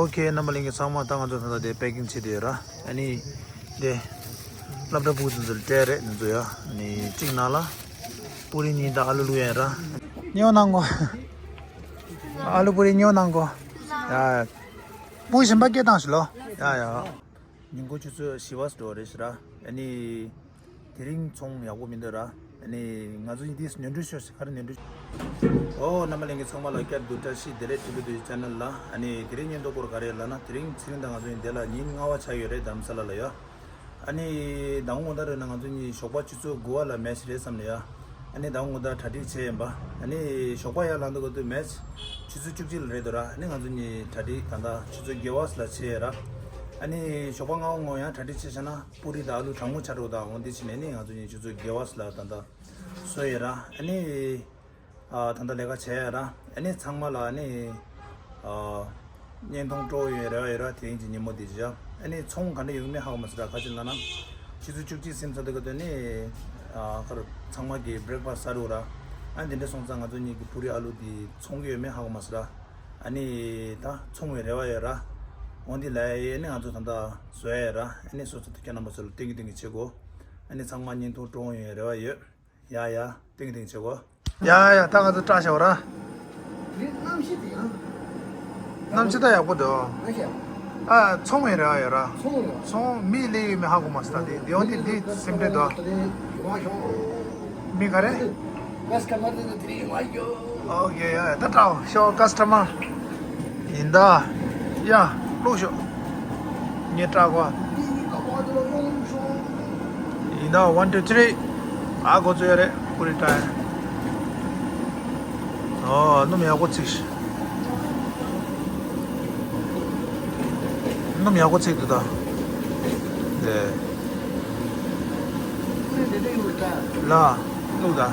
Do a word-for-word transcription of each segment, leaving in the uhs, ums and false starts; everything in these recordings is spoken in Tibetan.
ཨོ་ཁེ། རྣམ་པ་ལྷན་རྒྱས་ཚང་མ། ད་ང་ཚོ་ད་ལྟ་དེ་པེ་ཀིང་བྱེད་དེ་ཡོད་ར། ཨ་ནི་དེ་སློབ་གྲྭ་ཕྲུ་གུ་ཚོ་ཚོར་སྤྲད་རེད། འདི་ཚོ་ཡ། ཨ་ནི་གཅིག་ནང་ལ་པུ་རི་གཉིས་དང་ཨ་ལུ་བླུགས་ཡ་ར། ཉོ་གནང་གོ། ཨ་ལུ་པུ་རི་ཉོ་གནང་གོ། ཡ་ཡ། སྤུན་གཞན་པ་སྐད་བཏང་ཞིག་ལོ། ཡ་ཡ། ཉིན་གུང་ཆུ་ཚོད་བཞི་པ་འགྲོ་རེད་ཤག་ར། ཨ་ནི་དེ་རིང་ཚོང་ཡག་པོ་མི་འདུག་ར། ཨ་ནི་ང་ཚོ་ཡིན་དུས་ནོར་འཁྲུལ་ཤོར་ཤག་ག་རེ་ནོར་འཁྲུལ། ཨོ། རྣམ་པ་ལྷན་རྒྱས་ཚང་མ་ལ་བསྐྱར་དུ་བཀྲ་ཤིས་བདེ་ལེགས། ཀྲི་པི་ཏུ་ཅེ་ནལ་ལ། ཨ་ནི་དེ་རིང་བརྙན་ཐུང་སྐོར་ག་རེ་ལབ་ན། དེ་རིང་ཚེ་རིང་དང་ང་ཚོ་ཡིན་དེ་ལ་ཉིན་ལྔ་པ་ཆགས་ཡོད་རེད། དྷ་རམ་ས་ལ་ལ་ཡ། ཨ་ནི་ཟླ་ངོ་དགོང་དག་རེད་ན་ང་ཚོ་གཉིས་ཞོགས་པ་ཆུ་ཚོད་དགུ་པ་ལ་མེ་ཆི་རེད་བསམ་ནས་ཡ། ཨ་ནི་ཟླ་ངོ་དགོང་དག་གྲ་སྒྲིག་བྱས་ཡིན་པ། ཨ་ནི་ཞོགས་པ་ཡར་ལངས་དུས་སྐབས་དུ་མེ་ཆི་ཆུ་ཚོད་བཅུ་གཅིག་ལ་རེད་འདུག་ར། ཨ་ནི་ང་ཚོ་གཉིས་གྲ་སྒྲིག་ད་ལྟ་ཆུ་ཚོད་བརྒྱད་པ་ལ་བྱས་ཡོད་ར། ཨ་ནི་ཞོགས་པ་ལྔ་པ་ངོ་ཡང་གྲ་སྒྲིག་བྱས་བྱས་ན་པུ་རི་དང་ཨ་ལུ་གྲང་མོ་ཆ་དྲུག་དང་འོ་འདི་བྱས་ནས་ནི་ང་ཚོ་གཉིས་ཆུ་ཚོད་བརྒྱད་པ་ལ་ད་ལྟ་བཟོས་ཡོད་ར། ཨ་ནི། ཨ། ད་ལྟ་ལས་ཀ་བྱས་ཡ་ར། ཨ་ནི་ཚང་མ་ལ་ཨ་ནི། ཨ། བརྙན་ཐུང་སྤྲོ་ཡོད་རེ་བ་ཡོད་ར། དེ་རིང་གི་ཉིན་མོ་འདི་བཞག་ཨ་ནི་ཚོང་ག་འདྲ་ཡོང་མིན་ཧ་གོ་མ་སོང་ར། ག་ཅི་ལབ་ན་ཆུ་ཚོད་བཅུ་གཅིག་ཟིན་ཚར་དུས་སྐབས་དུ་ནི། ཨ། ཁར་ཚང་མ་གི་བྷི་རེག་ཕ་སི་ཟ་འགྲོ་ར། ཨ་ནི་དེ་འདྲ་སོང་ཙང་ང་ཚོ་གཉིས་ཀྱི་པུ་རི་ཨ་ལུ་འདི་ཚོང་གི་ཡོད་མེད་ཧ་གོ་མ་སོང་ར། ཨ་ནི་ད་ཚོང་བའི་རེ་བ་ཡོད་ར། འོ་འདི་ལ་ཡ་ཨ་ནི་ང་ཚོ་ད་ལྟ་བཟོ་ཡ་ཡོད་ར། ཨ་ནི་སོ་སོ་ཐུགས་རྒྱལ་རྣམ་པ་ཚོ་ལ་སྟོན་གི་སྟོན་གི་བྱེད་དགོས། ཨ་ནི་ཚང་མ་བརྙན་ཐུང་སྤྲོ་ཡོང་བའི་རེ་བ་ཡོད། ཡ་ཡ། ཏིང་ཏིང་བྱེད་གོ། ཡ་ཡ། ད་ང་ཚོ་སྐྲ་བཞར་བ་ར། རེད། གནམ་གཤིས་དེ་ཡང་། གནམ་གཤིས་ད་ཡག་པོ་འདུག་ཨ་ཤ། ཨ། ཚོང་བའི་རེ་བ་ཡོད་ར། ཚོང་རེད། ཚོང་མི་སླེབས་ཡོད་མེད་ཧ་གོ་མ་སོང་། ད་དེ་དེ་ཡོང་དེ་དེ་སེམས་ཁྲལ་འདུག་ཡོང་བ་ཤོག་མི་ག་རེ། ཀ་སི་ཊ་མར་དེ་ཚོ་དེ་རིང་ཡོང་བ་ཤོག་ཨོ་ཁེ། ཡ་ཡ། ད་སྐྲ་བཞར་ཤོག་ཀ་སི་ཊ་མར། ཡིན་ད། ཡ། ལོག་ཤོག་ངའི་སྐྲ་གོ། ཡིན་ད། ཝན་ཊུ་ཐི་རི། ཨ། འགོ་ཚུགས་ཡ་རེད། པུ་རི་སྐྲ་ཡ། ཨོ། སྣུམ་ཡག་པོ་ཚིག་སྣུམ་ཡག་པོ་ཚིག་འདུག་ད། དེ། ལ། བླུགས་ད།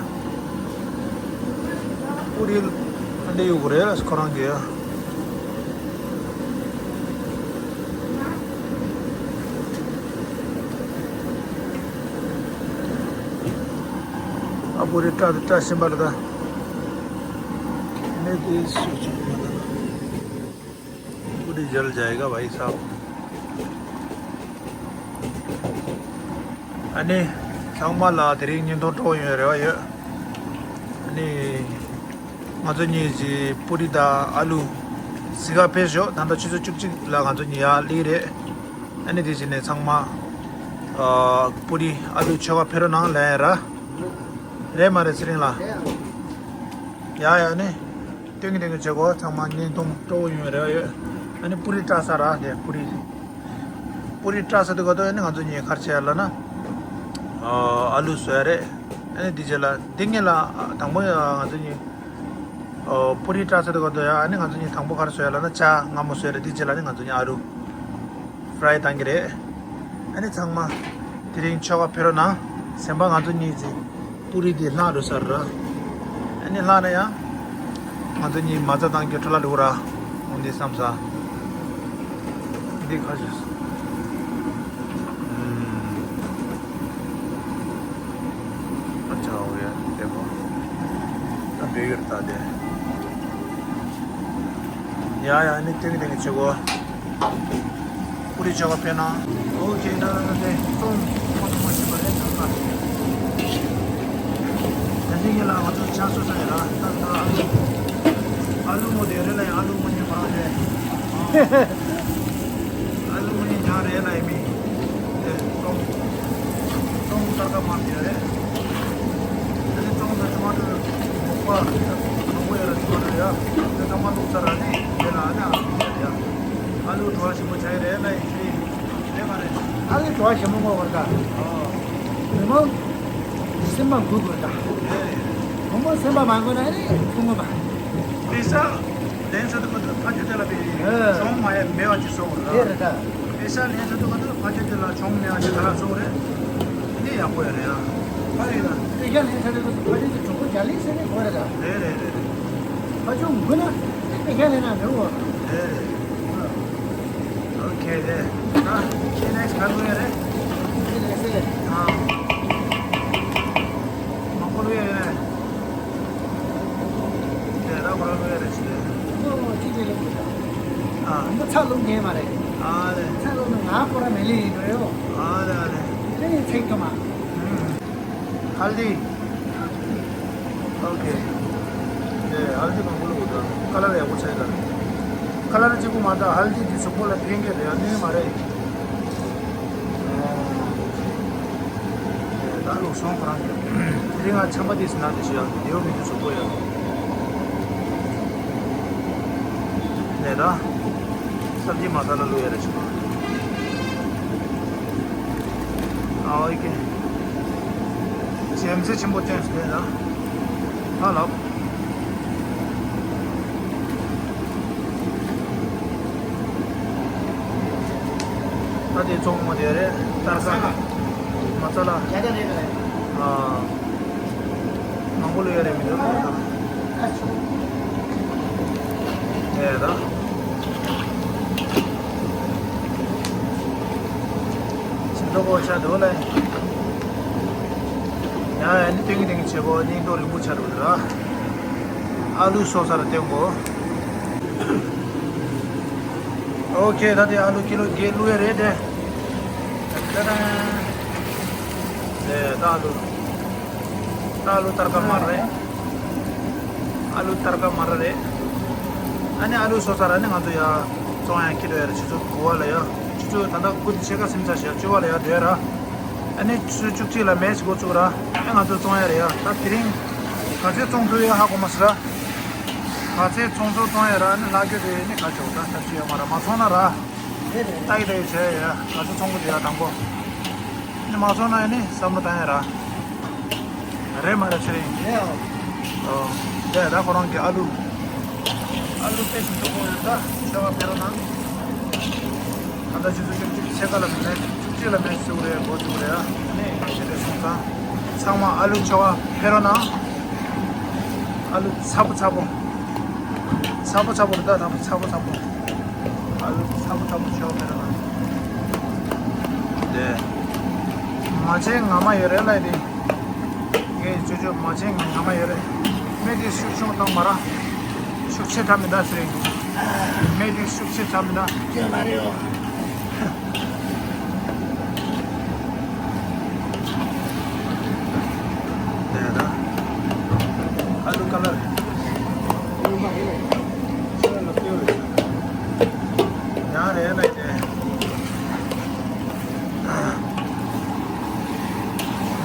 པུ་རི་ཨ་འདྲ་ཡོད་གི་རེད་ལ་ཁོ་རང་གི། ཨ། པུ་རི་སྐྲ་དེ་སྐྲ་ཤིང་པ་རེད་ད། མེ་དེ་སུ་ཆུང་མ་ད། པུ་རི་ཇལ་ཇའེ་ག་བྷའི་སཱབ། ཨ་ནི་ཚང་མ་ལ་དེ་རིང་བརྙན་ཐུང་སྤྲོ་ཡོང་རེ་བ་ཡོད། ཨ་ནི་ང་ཚོ་གཉིས་ཀྱིས་པུ་རི་དང་ཨ་ལུ་གཟིགས་ག་ཕེབས་ཤོག་ད་ལྟ་ཆུ་ཚོད་བཅུ་གཅིག་ལ་ང་ཚོ་གཉིས་ཡར་སླེབས་རེད། ཨ་ནི་དེ་བྱས་ནས་ཚང་མ། ཨ། པུ་རི་ཨ་ལུ་མཆོད་ག་ཕེབས་རོགས་གནང་ལབ་ཡ་ར། རེད་མ་རེད་ཚེ་རིང་ལགས། ཡ་ཡ་ནི། སྟོན་གི་སྟོན་གི་བྱེད་གོ། ཚང་མ་བརྙན་ཐུང་སྤྲོ་བོ་ཡོང་རེ་བ་ཡོད། ཨ་ནི་པུ་རི་སྐྲ་ས་ར་དེ་པུ་རི། པུ་རི་སྐྲ་ས་དུས་ག་དུས་ཨ་ནི་ང་ཚོ་གཉིས་ག་རེ་བྱེད་ཡ་ལབ་ན། ཨ། ཨ་ལུ་བཟོ་ཡ་རེད། ཨ་ནི་དེ་རྗེས་ལ་འདི་ངེད་ལ་དང་པོ་ང་ཚོ་གཉིས། ཨོ། པུ་རི་སྐྲ་ས་དུས་ག་དུས་ཡ། ཨ་ནི་ང་ཚོ་གཉིས་དང་པོ་ག་རེ་བཟོ་ཡ་ལབ་ན་ཇ་མངར་མོ་བཟོ་ཡ་རེད། དེ་རྗེས་ལ་ཨ་ནི་ང་ཚོ་གཉིས་ཨ་རུ་ཕ་རའི་བཏང་གི་རེད། ཨ་ནི་ཚང་མ་དེ་རིང་མཆོད་ག་ཕེབས་རོགས་གནང་། སེམས་པ་ང་ཚོ་གཉིས་ཀྱི་པུ་རི་དེ་ལྷག་འགྲོ་ས་རེད་ར། ཨ་ནི་ལྷག་ན་ཡང་ང་ཚོ་གཉིས་མ་རྩ་བཏང་རྒྱུ་འཕྲོ་བརླག་འགྲོ་གི་ར། འོ་འདི་བསམ་ས། འདི་ཁ་ཤས། ཨ་ཅག་འོ་ཡ་དེ་གོ། ད་འབྲེལ་ཡོད་ད་དེ། ཡ་ཡ། ཨ་ནི་སྟོན་གི་སྟོན་གི་བྱེད་གོ། པུ་རི་མཆོད་ག་ཕེབས་གནང་། ཨོ་ཁེ། ད་ད་ད་དེ་སོང་། ཁོ་ཚོ་མ་ཤེས་པ་རེད་ཚང་མ། ད་ཅི་ངེད་ལ་ང་ཚོ་ཆ་སོ་ས་ཡ་ར། ད་ད་ཨ་ལུ། ཨ་ལུ་མོ་དེ་རེད་ལ་ཡ། ཨ་ལུ་མོ་ཉེ་བ་རེད། ཨ་ལུ་མོ་ཉེ་ཉག་རེད་ལ་ཡ་མི། དེ་སོང་། སོང་སར་ཀ་མ་དེ་རེད། ཨ་ནི་སོང་ད་ཊོ་མ་ཊོ་མོག་པ་མང་པོ་ཡོད་ར། ཊོ་མ་ཊོ་ཡ་དེ་ཚང་མ་བླུགས་ཚར་ར། ཨ་ནི་དེ་ལ་ཨ་ནི་ཨ་ལུ་ཡ། ཨ་ལུ་བྲོ་བ་ཞིམ་པོ་ཆགས་ཡི་རེད་ལ་ཡིན་ཞིག་རེད་མ་རེད། ཨ་ལུ་བྲོ་བ་ཞིམ་པོ་མངོ་བར་ད། ཨོ། མི་མང་སེམས་པ་འགུལ་དགོས་ད། རེད་རེད། བུ་མོ་སེམས་པ་མ་འགུལ་ན་ཨ་ནི་ཐུང་ངུ་པ། པེ་ས་ལེན་ས་དུ་མ་དུ་ཕ་ཆུ་དེ་ལ་པེ་གྱོང་མ་ཡ་མེད་པ་ཅིག་བཟོ་དགོས་རེད། རེད་རེད་ད། པེ་ས་ལེན་ས་དུ་མ་དུ་ཕ་ཆུ་དེ་ལ་གྱོང་མེད་པ་ཅིག་ག་ལ་བཟོ་དགོས་རེད། འདི་ཡག་པོ་ཡོད་རེད་ཡ། ཨ་རེད་ད། པེ་ས་ལེན་ས་དུ་མ་དུ་ཕ་ཆུ་དེ་གྲོགས་པོ་རྒྱ་ལིང་ས་ནས་གོ་རེད་ད། རེད་རེད་རེད་རེད། ཕ་ཆུ་འགུལ་ན་པེ་ས་ལེན་ན་མེད་འོ། རེད་རེད། ཨོ་ཁེ་རེད། ཨ་ཁྱེད་ནེག་སི་ག་ལ་ཡོད་རེད། ཁྱེད་ནེག་སི་ཨ། མང་པོ་ལ་ཡོད་རེད། དེ་ར་བ་ར་ལ་ཡོད་རེད་ཟེར། ཨ། ཚ་ལུག་ཉན་མ་རེད། ཨ་ལེ། ཚ་ལུག་ནི་ང་པོ་ར་མེ་ལི་ཡིན་འགྲོ་ཡོ། ཨ་ལེ་ཨ་ལེ། དེ་ནས་ཚིག་ཏུ་མ། ཧལ་དི། ཨོ་ཁེ། དེ་ཧལ་དི་མང་པོ་ལུག་ད། ཁ་ལར་ཡག་པོ་ཆགས་ད། ཁ་ལར་གཅིག་པུ་མ་ད་ཧལ་དི་དེ་གཟུགས་པོ་ལ་ཕན་གི་རེད་ཡ་ནི་མ་རེད། ད་ལུག་སོང་ཁོ་རང་གི། དེ་རིང་ང་ཆམ་པ་དེ་སི་ན་དེ་ཤི་ཡ་དེའོ་མི་དེ་གཟུགས་པོ་ཡ། ནས་ད། སབ་ཇི་མ་ས་ལ་ལུ་ཡ་རེ་ཤི་མ། ཨ་ཨོ་ཁེ། ཇེམ་སི་ཆེན་པོ་ཅན་སི་ནས་ད། ཨ་ལབ། ད་དེ་བཙོང་མོ་དེ་རེད། ཏར་ཀ། མ་ས་ལ། ཨ། མང་པོ་ལོས་ཡ་རེད་མི་འདུག་ཨེ་ད། ཅི་འདྲ་གོ་ཆ་འདུག་ལེ། ཡ་ཡ་ནི་ཏིང་ཏིང་བྱེད་གོ་སྙིང་སྟོབས་རིང་པོ་ཆ་འདུག་ལ། ཨ་ལུ་སོ་ས་ར་སྟོན་གོ། ཨོ་ཁེ། ད་དེ་ཨ་ལུ་ཀི་ལོ་བརྒྱད་བླུགས་ཡ་རེད་དེ། ད་ད། དེ་ད་ཨ་ལུ། ད་ཨ་ལུ་ཏར་ཀ་མར་རེད། ཨ་ལུ་ཏར་ཀ་མར་རེད། ཨ་ནི་ཨ་ལུ་སོ་ས་ར་ནི་ང་ཚོ་ཡ་བཙོང་ཡ་ཀི་ལོ་ཡ་ར་ཆུ་ཚོད་དགུ་བ་ལ་ཡ། ཆུ་ཚོད་ད་ལྟ་དགུ་དེ་ཕྱེད་ཀ་ཟིན་ཚར་ཤག་བཅུ་བ་ལ་ཡ་སྡོད་ཡ་ར། ཨ་ནི་ཆུ་ཚོད་བཅུ་གཅིག་ལ་མེ་ཆི་འགོ་བཙུགས་ར། ཨ་ང་ཚོ་བཙོང་ཡ་རེད་ཡ། ད་དེ་རིང་ག་ཚོད་བཙོང་ཐུབ་ཡོད་ཧ་གོ་མ་སོང་ར། ག་ཚོད་ཚོང་ཚོགས་བཙོང་ཡ་ར་ནི་ལྷག་རྒྱུ་དེ་ནི་ག་ཆོག་ད་ཐབས་ཤེས་ཡོད་མ་ར། མ་ཚོང་ན་ར། ལྟ་ཡི་ལྟ་ཡི་བྱས་ཡ། ག་ཚོད་ཚོང་གི་དེ་ཡ་དང་པོ། ནི་མ་ཚོང་ན་ཡ་ནི་བསམ་བློ་བཏང་ཡ་ར། རེད་མ་རེད་ཚེ་རིང་། རེད་ཨ། ཨོ། དེ་ད་ཁོ་རང་གི་ཨ་ལུ། ཨ་ལུ་དཔེ་ཞིག་འཐུང་དགོས་ཡོད་ད། ཆོ་ག་ཕེ་རོ་ན། ད་ལྟ་ཆུ་ཚོད་བཅུ་གཅིག་ཕྱེད་ཀ་ལ་མེད། བཅུ་གཅིག་ལ་མེད་ཟེར་རེད་འགོ་བཙུགས་རེད་ཨ། ནི་དེ་འདྲ་སོང་ཙང་། ཚང་མ་ཨ་ལུ་ཆོ་ག་ཕེ་རོ་ན། ཨ་ལུ་ཚ་པོ་ཚ་པོ། ཚ་པོ་ཚ་པོ་རེད་ད། ཚ་པོ་ཚ་པོ། ཨ་ལུ་ཚ་པོ་ཚ་པོ་ཆོ་ག་ཕེ་རོ་ན། དེ། མ་བྱན་ངར་མ་ཡོད་རེད་ལ་དེ། ངས་ཅོ་ཅོ་མ་བྱན་ངར་མ་ཡོད་རེད། སྨན་དེ་ཤུགས་ཆུང་བཏང་མ་ར། ཤུགས་ཆེ་དྲགས་མི་འདུག་ཟེར། སྨན་དེ་ཤུགས་ཆེ་དྲགས་མི་འདུག་ཡོད་མ་རེད་ཨོ། དེ་ད། ཨ་ལུ་ཀ་ལར། ཡང་རེད་ལ་དེ།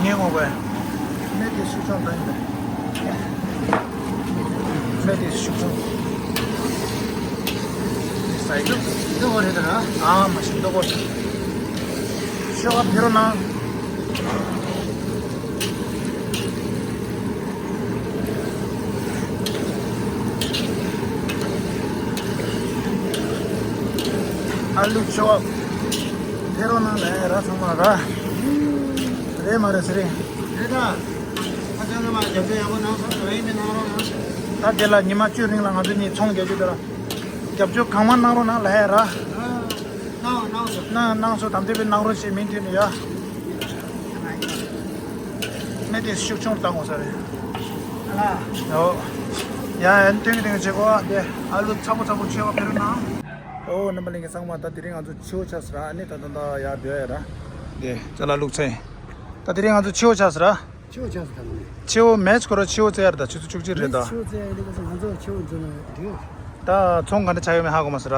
ངས་ངོ་བས། སྨན་དེ་ཤུགས་ཆུང་བཏང་ཡིན་པས། སྨན་དེ་ཤུགས་ཆུང་། སའི་ཀལ། འདི་འོ་རེད་ད་ར། ཨ་མ་ཤི་འདི་འོ། ཤོག་ཨ་ཕེ་རོ་ན། ཨ་ལུ་ཆོ། ཕེ་རོ་ན་ལ་ར་ཚང་མ་ར། རེད་མ་རེད་ཟེར་རེད། རེད་ད། ཁ་ཆེ་ནས་མ་རྒྱབ་སྐྱོར་ཡག་པོ་གནང་སོང་། ལ་ཡིན་མིན་གནང་རོགས་གནང་། ད་དེ་ལ་ཉི་མ་བཅུ་རིང་ལ་ང་ཚོ་གཉིས་ཚོང་རྒྱག་རྒྱུ་དེ་ལ། རྒྱབ་སྐྱོར་གང་མང་གནང་རོགས་གནང་ལ་ཧེ་ར། གནང་གནང་སོང་། གནང་གནང་སོང་། དམ་དེ་བས་གནང་རོགས་ཞེས་མིང་དེ་ནི་ཡ། སྨན་དེ་ཤུགས་ཆུང་བཏང་དགོས་ས་རེད། ཨོ། ཡ་ཡ་ནི་སྟོན་གི་སྟོན་གི་བྱེད་གོ་དེ་ཨ་ལུ་ཚ་པོ་ཚ་པོ་ཆེ་བ་ཕེ་རོ་ན། ཨོ་རྣམ་པ་ལྷན་རྒྱས་ཚང་མ་ད་དེ་རིང་ང་ཚོ་ཕྱི་པོ་ཆགས་སོང་ར། ཨ་ནི་ད་ད་ད་ཡར་སྡོད་ཡ་ར། དེ་ཅ་ལག་བླུགས་ཚེ། ད་དེ་རིང་ང་ཚོ་ཕྱི་པོ་ཆགས་སོང་ར། ཕྱི་པོ་ཆགས་སོང་ད་ནི། ཕྱི་པོ་མེ་ཆི་ཁོ་ར་ཕྱི་པོ་བཙལ་ཡ་ར། ད་ཆུ་ཚོད་བཅུ་གཅིག་རེད་ད། ཕྱི་པོ་བཙལ་ཡ་ལས་ཀ་ཚོ་ང་ཚོ་ཕྱི་པོ་འགྲོ་ན་འགྲིག་ད་ཚོང་ག་འདྲ་ཆགས་ཡོད་མེད་ཧ་གོ་མ་སོང་ར།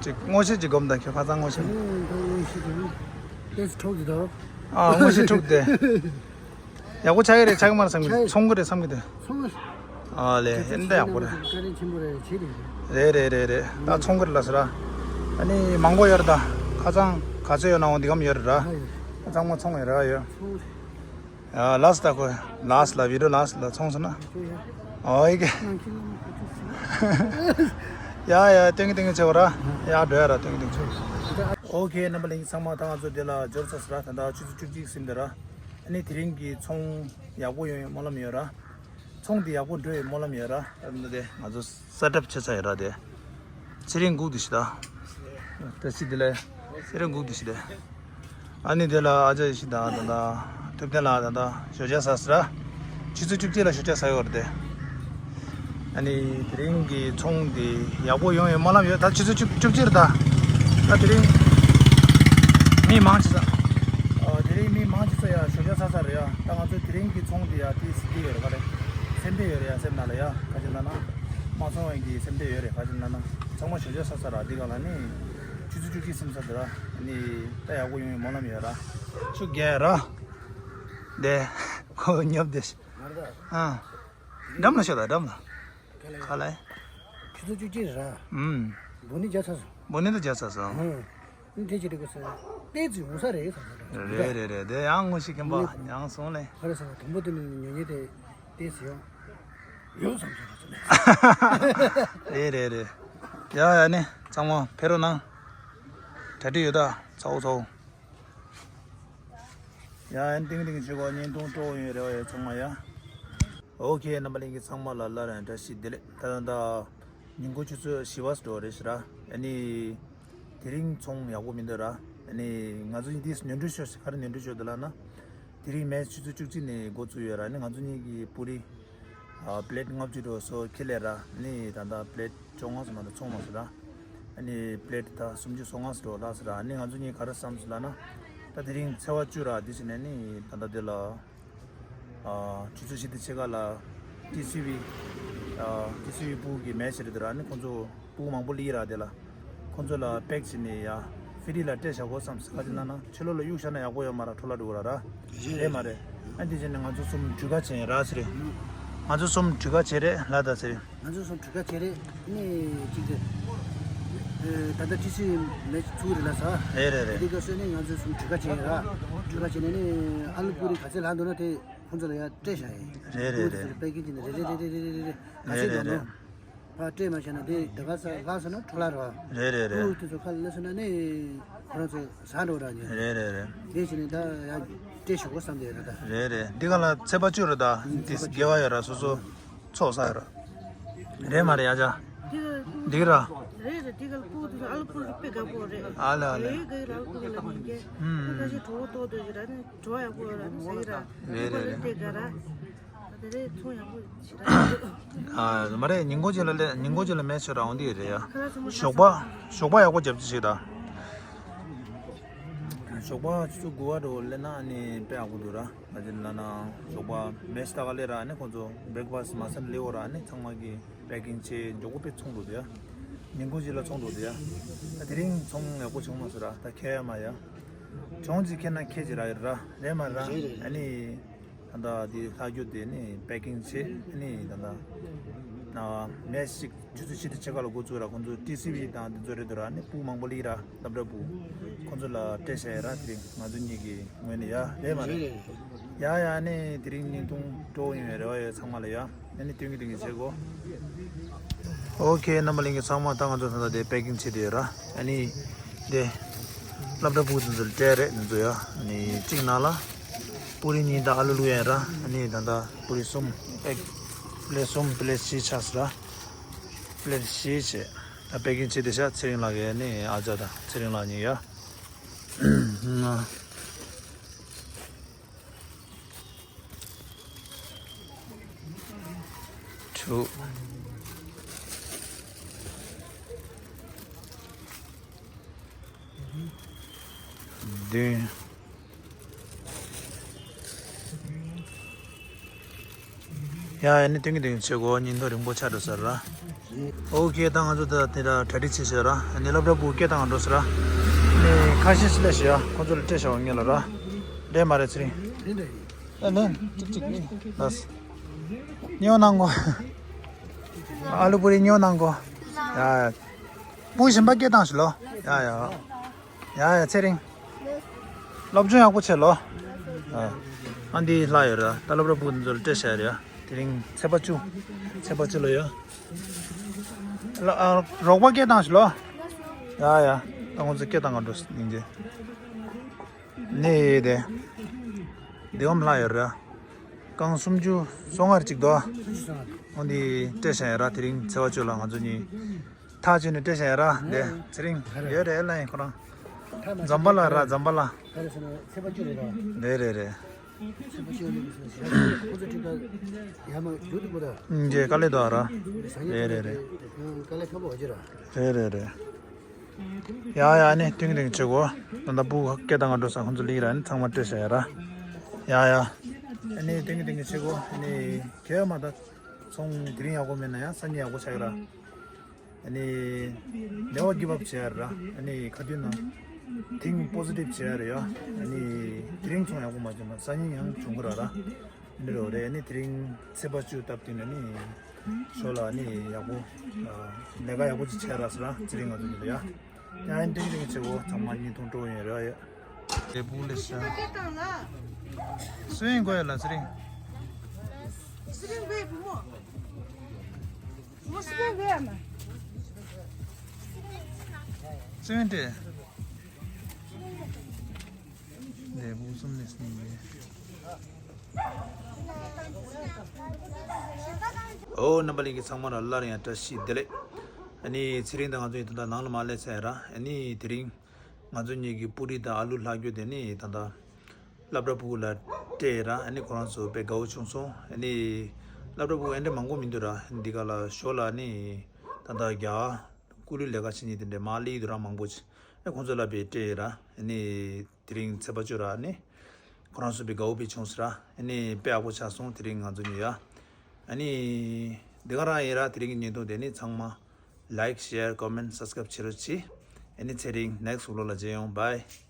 ཅིག་སྔོ་ཤེས་ཅིག་སྒོམ་ད་ཁྱོད་ཁ་སང་སྔོ་ཤེས། ཨོ་ད་སྔོ་ཤེས་ཅིག་ལས་ཚོ་འཁྲུག་གི་ད། ཨ་སྔོ་ཤེས་འཁྲུག་དེ། ཡག་པོ་ཆགས་ཀྱི་རེད་ཆགས་ཀྱི་མ་རེད་བསམ་གྱི། ཆགས་ཡོད། ཚོང་གི་རེད་བསམ་གྱི་དེ། ཚོང་གི། ཨ་ལས་ཨེ་འདྲ་ཡག་པོ་རེད། བཀའ་དྲིན་ཆེན་པོ་རེད་བྱེད་རེད། རེད་རེད་རེད་རེད། ད་ཚོང་གི་རེད་ལ་ཟེར་ར། ཨ་ནི་མང་པོ་ཡོད་རེད་ད། ཁ་སང་ག་ཚོད་ཡོད་ན་འོ་འདི་གམ་ཡོད་རེད་ར། ཨ་ཡོད། ཚང་མ་ཚོང་ཡོད་ར་ཡོད། ཚོང་། ཡ་ལ་སི་ད་ཁོ། ལ་སི་ལ་བི་ཌི་ཡོ་ལ་སི་ལ་ཚོང་སོང་ན། ཨོ་ཡི་གེ། ཡ་ཡ་སྟོན་གི་སྟོན་གི་ཆེ་བ་ར། ཡ་འགྲོ་ཡ་ར་སྟོན་གི་སྟོན་གི་ཆེ་བ། ཨོ་ཁེ་རྣམ་པ་ལྷན་རྒྱས་ཚང་མ་ད་ང་ཚོ་འདི་ལ་འབྱོར་ཚར་སོང་ར། ད་ལྟ་ཆུ་ཚོད་བཅུ་གཅིག་ཟིན་འདི་ར། ཨ་ནི་དེ་རིང་གི་ཚོང་ཡག་པོ་ཡོང་ཡོད་སྨོན་ལམ་ཡོད་ར། ཚོང་འདི་ཡག་པོ་འགྲོ་ཡོད་སྨོན་ལམ་ཡོད་ར། ཨ་ནི་དེ་ང་ཚོ་སེ་ཊབ་བྱས་ཚར་ཡོད་ར་དེ། ཚེ་རིང་སྒུག་འདི་ཤི་ད། ད་ཤི་འདི་ལས། ཚེ་རིང་སྒུག་འདི་ཤི་དེ། ཨ་ནི་དེ་ལ་ཨ་ཅག་ཤི་ད་ད་ད། ཐུབ་བསྟན་ལགས་ད་ད་ཞོ་ཇ་ཟ་ཟེར་ར། ཆུ་ཚོད་བཅུ་གཅིག་ལ་ཞོ་ཇ་ཟ་ཡོད་རེད་དེ། ཨ་ནི་དེ་རིང་གི་ཚོང་འདི་ཡག་པོ་ཡོང་ཡོད་སྨོན་ལམ་ཡོད། ད་ཆུ་ཚོད་བཅུ་བཅུ་གཅིག་རེད་ད། ད་དེ་རིང་མི་མང་ཆེ་ས། ཨ་དེ་རིང་མི་མང་ཆེ་ས་ཡ་ཞོ་ཇ་ས་ས་རེད་ཡ། ད་ང་ཚོ་དེ་རིང་གི་ཚོང་འདི་ཡ་དེ་སི་དེ་ཡོད་རེད་ག་རེད། སེམས་པ་ཡོད་རེད་ཡ། སེམས་ནང་ལ་ཡ་ག་ཅི་ལབ་ན། མ་ཚོང་བའི་གི་སེམས་པ་ཡོད་རེད། ག་ཅི་ལབ་ན་ཚང་མ་ཞོ་ཇ་ས་ས་ར། འདི་ག་ལ་ནི་ཆུ་ཚོད་བཅུ་གཅིག་སིམ་ས་དེ་ར། ནི་ད་ཡག་པོ་ཡོང་ཡོད་སྨོན་ལམ་ཡོད་ར། ཆུ་རྒྱག་ར། དེ་ཁོ་ཉོབ་དེ། ང་རེད་ད། ཨ། འགྲམ་ལ་ཤོག་ད་འགྲམ་ལ། ག་ལ་ཡ། ག་ལ་ཡ། ཆུ་ཚོད་བཅུ་གཅིག་རེད་ར། ཨུམ། འབོ་ནི་རྒྱག་ཚར་སོང་། འབོ་ནི་ད་རྒྱག་ཚར་སོང་། ཨུམ། ཨུམ། དེ་ཅི་འདྲ་གོ་སོང་། ཏོག་ཙམ་འོང་ས་རེད་བསམ་སོང་། རེད་རེད་རེད། དེ་ཡང་ངོ་ཤེས་མཁན་པ་ཡང་སོང་ལེ། ག་རེ་སོང་། དང་པོ་དེ་ནི་ཉོ་མཁན་དེ་ཏོག་ཙམ་ཡོང་། ཡོད་བསམ་སོང་ར་སོང་ལེ། རེད་རེད་རེད། ཡ་ཡ་ནི་ཚང་མ་ཕེབས་རོགས་གནང་། གྲ་སྒྲིག་ཡོད་ད། ཚ་བོ་ཚ་བོ། ཡ་ཡ་ཏིང་ཏིང་བྱེད་དགོས། བརྙན་ཐུང་སྤྲོ་ཡོང་རེ་བ་ཡོད་ཚང་མ་ཡ། ཨོ་ཁེ། རྣམ་པ་ལྷན་རྒྱས་ཚང་མ་ལ་སླར་ཡང་བཀྲ་ཤིས་བདེ་ལེགས། ད་ད་ད་ཉིན་གུང་ཆུ་ཚོད་བཞི་པ་ཙམ་རེད་ཤག་ར། ཨ་ནི་དེ་རིང་ཚོང་ཡག་པོ་མི་འདུག་ར། ཨ་ནི་ང་ཚོ་ཡིན་དུས་ནོར་འཁྲུལ་ཤོར་ཤག་ག་རེ་ནོར་འཁྲུལ་ཤོར་འདུག་ལབ་ན། དེ་རིང་མེ་ཆུ་ཚོད་བཅུ་གཅིག་ནས་འགོ་བཙུགས་ཡོད་ར། ཨ་ནི་ང་ཚོ་གཉིས་ཀྱི་པུ་རི་ཨ་པི་ལེ་ཊི་ལྔ་བཅུ་འགྲོ་སོ་ཁེ་ལེ་ར། ཨ་ནི་ད་ལྟ་པི་ལེ་ཊི་བཅོ་ལྔ་ཙམ་མ་གཏོགས་ཚོང་མ་སོང་ར། ཨ་ནི་པི་ལེ་ཊི་ད་སུམ་ཅུ་སོ་ལྔ་ཙམ་འགྲོ་ལབ་སོང་ར། ཨ་ནི་ང་ཚོ་གཉིས་ག་རེ་བསམ་སོང་ལབ་ན། ད་དེ་རིང་ཚེས་པ་བཅུ་ར། དེ་བྱས་ནས་ནི་ད་ལྟ་དེ་ལ་ཨ་ཆུ་ཚོད་བཞི་དང་ཕྱེད་ཀ་ལ་ཊི་སི་ཝི་ཨ་ཊི་སི་ཝི་པུའུ་གི་མེ་ཤི་རེད་འདུག་ར། ཨ་ནི་ཁོང་ཚོ་པུའུ་མང་པོ་སླེབས་ར། དེ་ལ་ཁོང་ཚོ་ལ་པེག་བྱས་ནས་ཡ་ཕི་རི་ལ་སྤྲད་བཞག་དགོས་བསམ་སོང་། ག་ཅི་ལབ་ན་ཕྱི་ལོགས་ལ་གཡུག་བཞག་ན་ཡག་པོ་ཡོད་མ་རེད། འཕྲོ་བརླག་འགྲོ་གི་ར་ར། རེད་མ་རེད། ཨ་འདི་བྱས་ནས་ང་ཚོ་གསུམ་གྲུ་ཁ་བྱས་ར་ཟེར། ང་ཚོ་གསུམ་གྲུ་ཁ་བྱས་རེད་ལབ་ད་ཟེར། ང་ཚོ་གསུམ་གྲུ་ཁ་བྱས་རེད། ནི་གཅིག་དེ། ཨེ་ད་ལྟ་ཊི་སི་ཝི་མེ་ཚུགས་རེད་ལབ་སོང་། རེད་རེད་རེད། དེ་ག་སོང་ནས་ང་ཚོ་གསུམ་གྲུ་ཁ་བྱས་ར། གྲུ་ཁ་བྱས་ནས་ནི་ཨ་ལུ་པུ་རི་ག་ཚད་ལྷག་འདུག་ན་དེ་ཁོང་ཚོ་ལ་ཡར་སྤྲད་བཞག་ཡིན། རེད་རེད་རེད། པེ་ཀིང་བྱས་ནས་རེད་རེད་རེད། ག་ཚད་རེད་འདུག་རེད། ནོ། ཕར་སྤྲད་མ་བྱས་ན་དེ་དེ་ག་ས་ལྷག་སོང་ན་འཕྲོ་བརླག་རེད་བ། རེད་རེད་རེད། ཨུ་དེ་ཚོ་ཁ་ལ་སོང་ན་ནི་ཁོ་རང་ཚོ་ཟ་འགྲོ་ར་ཉེ། རེད་རེད་རེད། དེ་བྱས་ནས་ད་ཡར་སྤྲད་ཞོག་གོ་བསམ་དེ་རེད་ད། རེད་རེད། འདི་ག་ལ་ཚེས་པ་བཅུ་རེད་ད། ཨུ་འདི་ཚེས་པ་བཅུ་དགེ་བ་ཡོད་ར། སོ་སོ་ཚོགས་བསགས་ཡོད་ར། རེད་མ་རེད་ཡ་ཅག་འདི་ག་འདི་ག་ར། རེད་རེད། འདི་ག་ལ་པུ་དེ་ཚོ་ཨ་ལུ་པུ་རི་དཔེ་དགའ་པོ་རེད། ཨ་ལེ་ཨ་ལེ། རེད་ག་ལ་ཨ་ལུ་པུ་རི་ལ་མི་འགལ། ཨུམ། ཁ་ཤས་གྲོད་ཁོག་ལྟོགས་འདོད་ཀྱི་ར་ནི་གྲོད་ཡག་པོ་ར་ནི་ཟ་གི་ར། རེད་རེད་རེད། དེ་ག་ར། ད་དེ་རེད། ཚོང་ཡག་པོ་ཞེ་དྲག་ཡོད། ཨ་མ་རེད། ཉིན་གུང་ཅིག་ལ་སླེབས། ཉིན་གུང་ཅིག་ལ་མེ་ཤི་ར་འོང་དེ་རེད་ཡ། ཞོགས་པ་ཞོགས་པ་ཡག་པོ་རྒྱབ་ཅིག་ཞིག་ད། ཞོགས་པ་ཆུ་ཚོད་དགུ་པ་འགྲོ་སླེབས་ན་ནི་དཔེ་ཡག་པོ་འདུག་ར། ད་ཅི་ལབ་ན་ཞོགས་པ་མེ་ཤི་ད་ག་སླེབས་ར་ནི་ཁོང་ཚོ་བྷེ་རེག་ཕ་སི་མ་ཟ་ནས་སླེབས་ཡོད་ར། ནི་ཚང་མ་གི་པེ་ཀིང་བྱས། མགྱོགས་པོ་དཔེ་ཚོང་འགྲོ་འདུག་ཡ། ཉིན་གུང་ཅིག་ལ་ཚོང་འགྲོ་འདུག་ཡ། ད་དེ་རིང་ཚོང་ཡག་པོ་བྱུང་མ་སོང་ར། ད་ཁྱེར་ཡ་མ་ཡ། གྱོང་ཅིག་ཁྱེར་ན་ཁྱེར་ཅིག་རག་ཡོད་ར། རེད་མ་རེད། རེད་རེད། ཨ་ནི་ད་ལྟ་དེ་ལྷག་རྒྱུ་དེ་ནི་པེ་ཀིང་བྱས། ཨ་ནི་ད་ལྟ་ན་མེ་ཤི་ཆུ་ཚོད་བཞི་དང་ཕྱེད་ཀ་ལ་འགོ་བཙུགས་ར། ཁོང་ཚོ་ཊི་སི་ཝི་དང་དེ་ཚོ་རེད་འདུག་ར། ནི་པུའུ་མང་པོ་སླེབས་ར། སློབ་གྲྭ་པུའུ་ཁོང་ཚོ་ལ་སྤྲད་བཞག་ཡོད་ར། དེ་རིང་ང་ཚོ་གཉིས་ཀྱི་ངོས་ནས་ཡ། རེད་མ་རེད། རེད་རེད། ཡ་ཡ། ནི་དེ་རིང་བརྙན་ཐུང་སྤྲོ་ཡོང་བའི་རེ་བ་ཡོད་ཚང་མ་ལ་ཡ། ཨ་ནི་སྟོན་གྱི་སྟོན་གྱི་བྱེད་དགོས། ཨོ་ཁེ། རྣམ་པ་ལྷན་རྒྱས་ཚང་མ་ད་ང་ཚོ་ད་ལྟ་དེ་པེ་ཀིང་བྱེད་དེ་ཡོད་ར། ཨ་ནི་དེ་སློབ་གྲྭ་པུའུ་དེ་ཚོ་ལ་སྤྲད་རེད། དེ་ཚོ་ཡ། ཨ་ནི་གཅིག་ནང་ལ་པུ་རི་གཉིས་དང་ཨ་ལུ་བླུགས་ཡོད་ར། ཨ་ནི་ད་ལྟ་པུ་རི་གསུམ། པེག་པི་ལེཊ་གསུམ། པི་ལེཊ་བཞི་ཆགས་སོང་ར། པི་ལེཊ་བཞི་བྱས། ད་པེ་ཀིང་བྱེད་དེ་ཤག་ཚེ་རིང་ལགས་ཀྱིས་ནི་ཨ་ཅག་དང་ཚེ་རིང་ལགས་གཉིས་ཡ། དྲུག་བདུན། ཡ་ཡ། ནི་སྟོན་གྱི་སྟོན་གྱི་བྱེད་དགོས། བརྙན་ཐུང་རིང་པོ་ཆགས་འགྲོ་ས་རེད་ར། ཨོ་ཁེ། ད་ང་ཚོ་ད་དེ་འདྲ་གྲ་སྒྲིག་བྱེད་ཤག་ར། ནི་སློབ་གྲྭ་པུའུ་སྐད་བཏང་འགྲོ་ས་ར། ནི་ཁ་ཤས་ཤིག་སླེབས་ཤག་ཡ། ཁོང་ཚོ་ལ་སྤྲད་བཞག་ངེད་ལ་ར། རེད་མ་རེད་ཚེ་རིང་། རེད་རེད། ཨ་ནི་ཅིག་ཅིག་ལགས། ཉོ་གནང་གོ། ཨ་ལུ་པུ་རི་ཉོ་གནང་གོ། ཡ་ཡ། པུའུ་གཞན་པ་སྐད་བཏང་ཞིག་ལོ། ཡ་ཡ། ཡ་ཡ། ཚེ་རིང་། སློབ་སྦྱོང་ཡག་པོ་བྱེད་ལོ། ཨ་འདི་ལྷག་ཡོད་ར། ད་སློབ་གྲྭ་པུའུ་འདི་ཚོ་ལ་སྤྲད་བཞག་ཡོད་ར། དེ་རིང་ཚེས་པ་བཅུ། ཚེས་པ་བཅུ་ལ་ཡོད། ལ་ཨ་རོགས་པ་སྐད་བཏང་ཞིག་ལོ། ཡ་ཡ། ད་ཁོང་ཚོ་སྐད་བཏང་ག་འགྲོ་སྙིང་རྗེ། ནི་དེ། འདི་འམ་ལྷག་ཡོད་ར། རྐང་སུམ་ཅུ་སོ་ལྔ་རེ་གཅིག་འདུག་འོ་འདི་སྤྲད་བཞག་ཡོད་ར། དེ་རིང་ཚེས་པ་བཅུ་ལ་ང་ཚོ་གཉིས་ཐག་བཅད་ནས་སྤྲད་བཞག་ཡོད་ར། འདི་ཚེ་རིང་ཡོད་རེད་ལ་ཡིན་ཁོ་རང་། འཛམ་བྷ་ལ་ར། འཛམ་བྷ་ལ། རེད་རེད་རེད། ཁོ་ཚོ་ཁྲིད་ཁ་ཡ་མ་རྒྱུ་དུ་པོ་ད། ཨུམ། ཇེ་དཀའ་ལས་འདུག་ཨ་ར། ཟ་ཉལ། རེད་རེད་རེད། དཀའ་ལས་ཁག་པོ་ཡོད་ཀྱི་ར། རེད་རེད་རེད། ཡ་ཡ། ཨ་ནི་ཏིང་ཏིང་བྱེད་དགོས། ད་ལྟ་བུ་སྐད་བཏང་ག་འགྲོ་ས་ཁོང་ཚོ་ལིག་ར། ཨ་ནི་ཚང་མ་སྤྲད་བཞག་ཡ་ར། ཡ་ཡ། ཨ་ནི་ཏིང་ཏིང་བྱེད་དགོས། ཨ་ནི་གལ་མ་ད་ཚོང་དེ་རིང་ཡག་པོ་མེད་ན་ཡང་སང་ཉིན་ཡག་པོ་ཆགས་ཡ་ར། ཨ་ནི་never give up བྱེད་ཡ་ར། ཨ་ནི་ག་དུས་ན་think positive བྱེད་ཡ་ར་ཡ། ཨ་ནི་དེ་རིང་ཚོང་ཡག་པོ་མ་བྱུང་ན་སང་ཉིན་ཡང་བྱུང་གི་ར་ར། ཨ་ནི་རོ་རེད། ཨ་ནི་དེ་རིང་ཚེས་པ་བཅུ་སྟབས་བསྟུན་ནས་ནི་ཞོར་ལ་ཨ་ནི་ཡག་པོ་ལས་ཀ་ཡག་པོ་ཅིག་བྱེད་ར་ཟེར་ར། ཚེ་རིང་ང་ཚོ་གཉིས་ལ་ཡ། ཡ་ཨ་ནི་ཏིང་ཏིང་བྱེད་དགོས། ཚང་མ་གཉིས་མཐོང་སྤྲོ་ཡིན་ར་ཡ། དེ་བུ་ལས་ཤ། སུ་ཡིན་གོ་ཡ་ལ་ཚེ་རིང་། ཚེ་རིང་བའི་བུ་མོ། བུ་མོ་སུ་ཡིན་གོ་ཡ་ལ། ཚེ་རིང་དེ། འདས་པོ་གསུམ་ནས་སྙིང་རྗེ། ཨོ། རྣམ་པ་ལྷན་རྒྱས་ཚང་མ་ལ་སླར་ཡང་བཀྲ་ཤིས་བདེ་ལེགས། ཨ་ནི་ཚེ་རིང་དང་ང་ཚོ་ཡིན་ད་ལྟ་ནང་ལ་མ་སླེབས་ཚར་ར། ཨ་ནི་དེ་རིང་ང་ཚོ་གཉིས་ཀྱི་པུ་རི་དང་ཨ་ལུ་ལྷག་རྒྱུ་དེ་ནི་ད་ལྟ་སློབ་གྲྭ་ཕྲུ་གུ་ལ་སྤྲད་ར། ཨ་ནི་ཁོ་རང་ཚོ་དཔེ་དགའ་བོ་བྱུང་སོང་། ཨ་ནི་སློབ་གྲྭ་ཕྲུ་གུ་ཨེ་འདྲ་མང་པོ་མི་འདུག་ར། འདི་ག་ལ་ཞོར་ལ་ཨ་ནི་ད་ལྟ་རྒྱ་གར་སྐུ་ལུས་ལས་ཀ་བྱེད་མཁན་དེ་འདྲ་མར་སླེབས་ཡོད་ར། མང་པོ་ཅིག་ཨ་ཁོང་ཚོ་ལ་དཔེ་སྤྲད་ར། ཨ་ནི་དེ་རིང་ཚེས་པ་བཅུ་ར། ཨ་ནི་ཁོ་རང་ཚོ་དཔེ་དགའ་བོ་དཔེ་བྱུང་སོང་ར། ཨ་ནི་དཔེ་ཡག་པོ་ཆགས་སོང་དེ་རིང་ང་ཚོ་གཉིས་ཡ། ཨ་ནི་འདི་ག་རང་ཡིན་ར། དེ་རིང་གི་བརྙན་ཐུང་དེ་ནི་ཚང་མ་like, share, comment, subscribe བྱེད་རོགས་གྱིས། ཨ་ནི་ཚེ་རིང་next vlog ལ་མཇལ་ཡོང་། Bye.